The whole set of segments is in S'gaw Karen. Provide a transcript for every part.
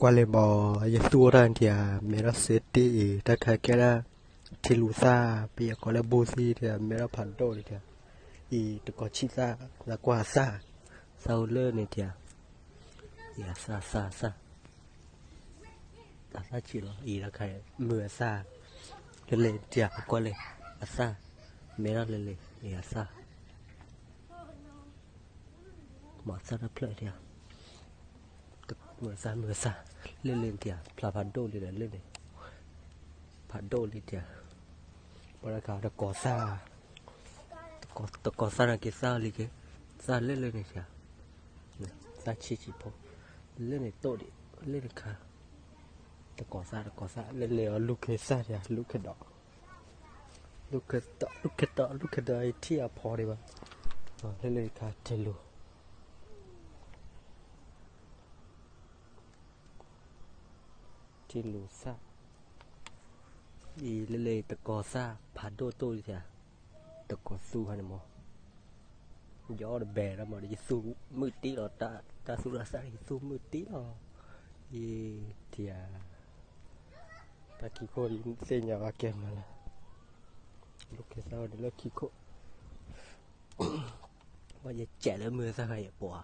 ကွၢ်လံမး, ယသူၣ်အိၣ်တၢ်န့ၣ်ထံဧါ, မဲထီၣ်စ့တ့ၢ်အံၤ တၢ်ခါကဲဒၣ် ထံလူၤသၣ်, ပယီၤကိးလၢဘူၣ်သံထံဧါ, မဲထီၣ်ဖးဒိၣ်န့ၣ်ထံဧါ, အံၤတကိးဆံၣ်သၣ်, လၢကွၢ်အသၣ်, သၣ်အိၣ်လၢန့ၣ်ထံဧါ, အံၤအသၣ် အသၣ် အသၣ် အသၣ်ဆံးလီၤ, အံၤတၢ်ခါမုာ်အသၣ်, လၢလဲၤထံဧါ, ကွၢ်လံ, အသၣ်, မဲထီၣ်လၢလဲၤ, အံၤအသၣ် မၤသၣ်တဖျၢၣ်ဒံးဧါ, မုာ်သၣ် မုာ်သၣ်, လၢလၢန့ၣ်ဧါ, ဖျါဖးဒိၣ်လံဒီးလၢန့ၣ်, ဖးဒိၣ်လံဧါ, ပှၤတခါတကိးသၣ်, တကိးသၣ်န့ၣ်က့ၤသၣ်လံက့ၤ, သၣ်လၢလၢန့ၣ်ဧါ, သၣ်ဆံးဆံးဖိ, လၢန့ၣ်တိၣ်ဒံး, လၢန့ၣ်ခါ, တကိးသၣ် တကိးသၣ် လၢလဲၤအီၤလူၢ်ခ့သၣ်ဧါ, လူၢ်ခ့ဒီး လူၢ်ခ့ဒီး လူၢ်ခ့ဒီး လူၢ်ခ့ဒီး ယထံၣ်အဖီဒံးဘၣ်, လၢလၢခါထံလူၤ, ထံလူၤသၣ်, အံၤလၢလၢတကိးသၣ်ဖးဒိၣ်တိၣ်ဒံးဧါ, တကိးသူခါန့ၣ်မး, ယအီၣ်တဘဲလီၤမး ဒီးယသူၣ်မုာ်တံၢ်လီၤ, တၢ်သူၣ်တၢ်သၣ် ယသူၣ်မုာ်တံၢ်လီၤ, ယထံဧါ တၢ်ခံခိၣ်သ့ၣ်ညါဘၣ်ကဲမးလၢ, လူၢ်ခ့သၣ်ဝဲဒၣ်လၢခံခိၣ်, ဝဲယကဲးလၢမုာ်သၣ်ခါယပှၤ,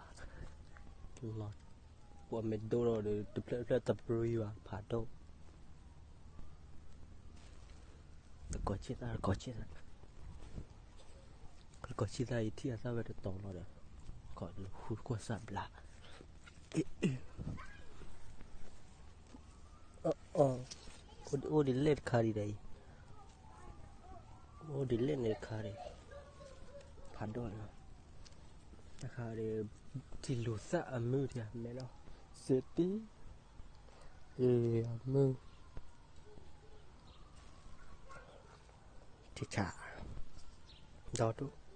လီၤ, ပှၤမ့ၢ်ဒိၣ်ထီၣ်ဒီး တဖျၢၣ်တဖျၢၣ်တပရံဘၣ် ဖးဒိၣ်, တကိးဆံၣ်သၣ် တကိးဆံၣ်သၣ်, တကိးဆံၣ်သၣ်အံၤထံၣ်အသၣ်ဝဲတတီၤလီၤဒီး, ဃီလၢဃုကွၢ်စၢ်ဘျါ အိၣ်ဒ်လဲၣ်တခါဒံးဒီးအံၤ, အိၣ်ဒ်လဲၣ်န့ၣ်တခါဒီး, ဖးဒိၣ်လီၤ, တခါဒီး, ထံလူၤသၣ်အမုၢ်ထံ မဲလီၤ, စ့တ့ၢ်, အံၤအမုၢ်, ထံဆး, ဒီး